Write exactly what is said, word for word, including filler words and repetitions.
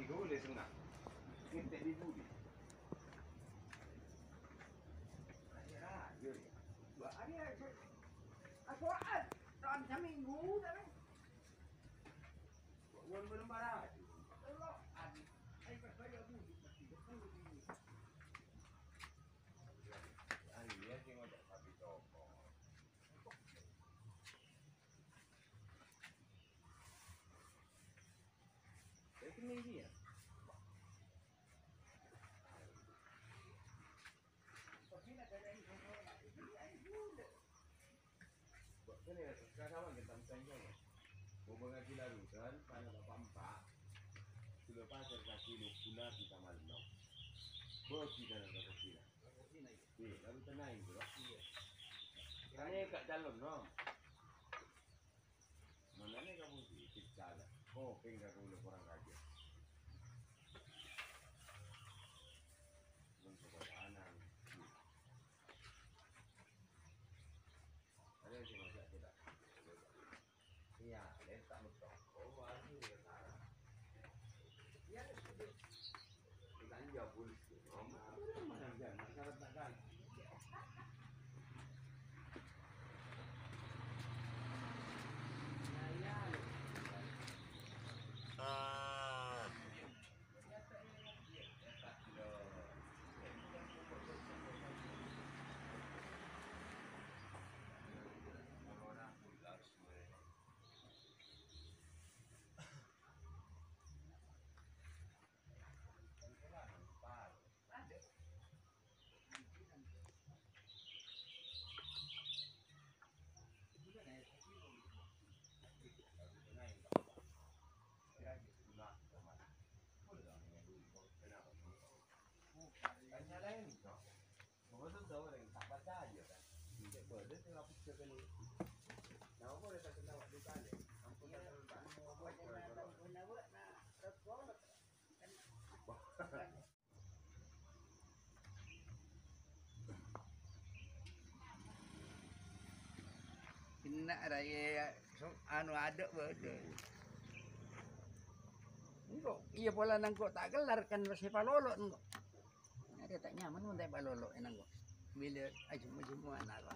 Dole sengna. Ngente di budi. Ayo, ayo, ayo. Wah, ayo, ayo. Aso'an, tahun seminggu, tapi. Wah, wah, belum parah. Belum, ayo. Ayo, pas aja budi, pasti. Ayo, ya, sing ngajak sapi toko. Itu nih dia. Kene ya, sekarang kita misalnya ya. Mau mengaji larutan, karena bapak empat. Sudah pacar kasih lu guna kita malam no. Bos kita nak kasih lah. Iya, lalu tenang itu lah. Iya. Ini gak calon no. Mana nih kamu sih, cicala. Oh, pinggang dulu kurang aja. Belum sekolah anak. Ada yang cuma saya tidak. Iya, letak betul. Oh, baru ya, Sarah. Iya, sudah. Kita ini jabul. Oh, mana, mana, mana, mana, mana, mana. Enna' ra, iyâ, so-, anu, adâ' bâdâ. Engko', iyâ, polana engko' ta' kellar kan sè palolo' engko'. Arè ta' nyaman mon ta' palolo' ènang engko'. Bilâ ajhum-ajhum ana' ra.